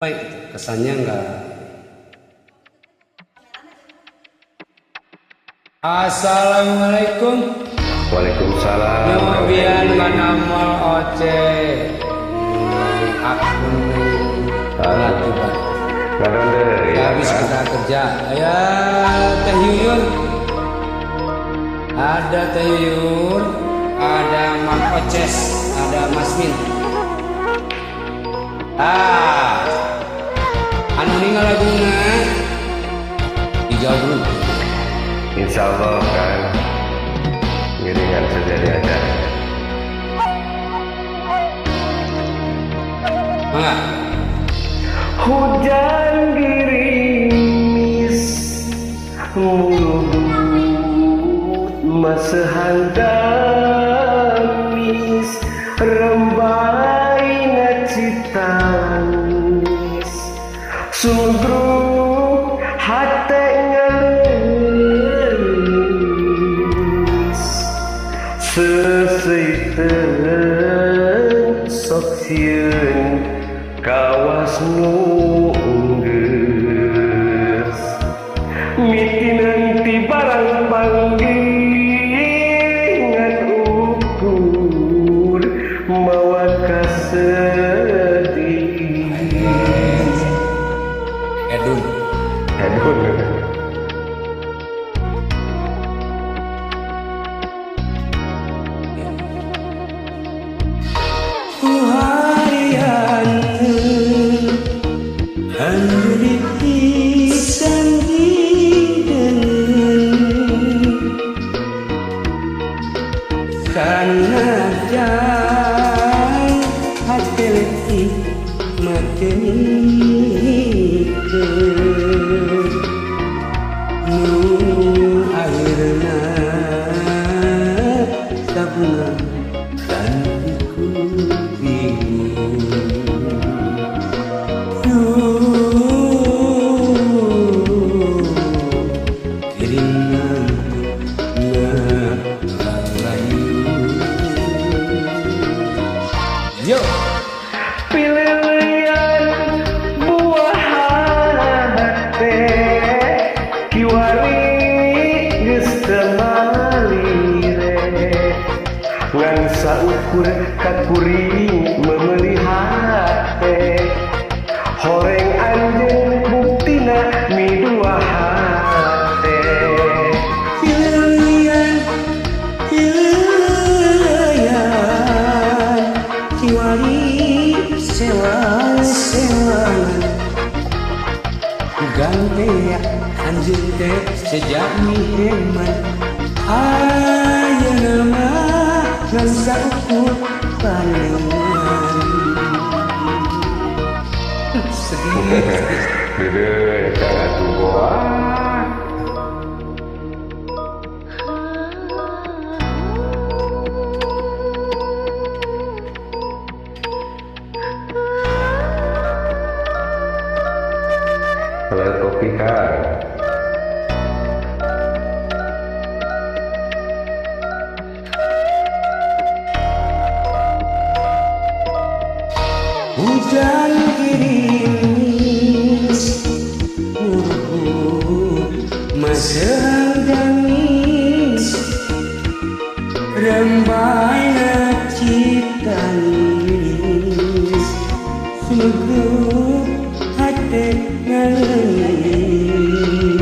Baik, kesannya enggak. Assalamualaikum. Waalaikumsalam. Nyobian manamal oce. Akun latihan. Habis kita kerja. Ya Teh Yuyun. Ada Teh Yuyun, ada Mang Oces, ada Mas Min. Ah, anu ninggal laguna dijawab dulu. Insya Allah kan ngiringan sejadi aja. Mangga. Hujan gerimis mulut masehandamis rembai citanis sundruk hate ngaleus seseiteun sok sieun kawas nu geus miti nanti barang panggingan ukur mawa kasedih. Edun. Edun. Sanajan hati letih mati mikir nu akhirna sabungan gantiku bingung kiringan yo pilihan buah hate kiwari geus teu malire ngan saukur kakuring memeuli hate horeng anjeun buktina midua hate pilihan pilihan kiwari sewa-sewangan gantea anjeun teh sejak miheman ayeuna mah ngan saukur panengan. Sedih sedih. Kang atuh wah. Kalau kopi Kang. Hujan gerimis muruk masangdamis rembai citanis sungguh hati ngaleus.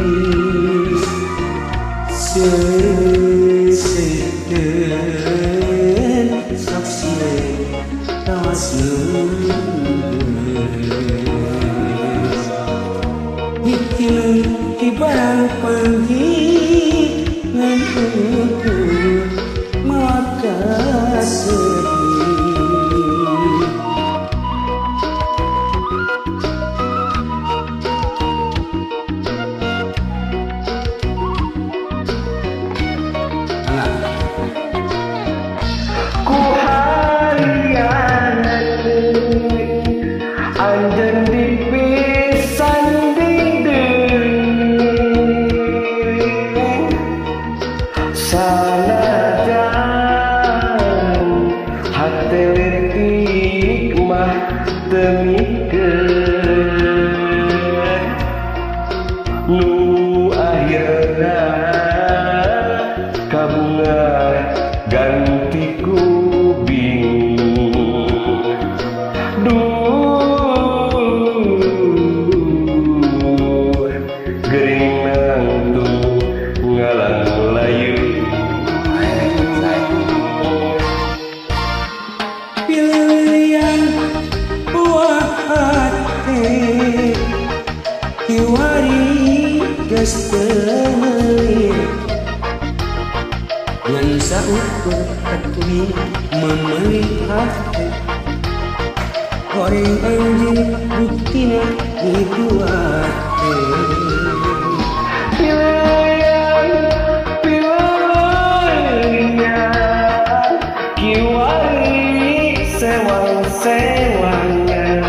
Kiwari geus teu meuli ngan saukur katui memeuli hate goreng anjeun buktina dibuat Pileyan kiwari sewang-sewangan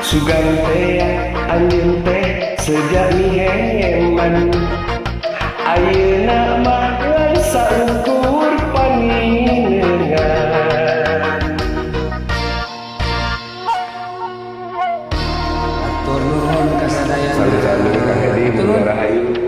sugan teh anjeun teh sejak miheman ayeuna mah ngan saukur panginengan. Atur nuhun kasadayana. Sami-sami Kang Edi, Bunda Rahayu.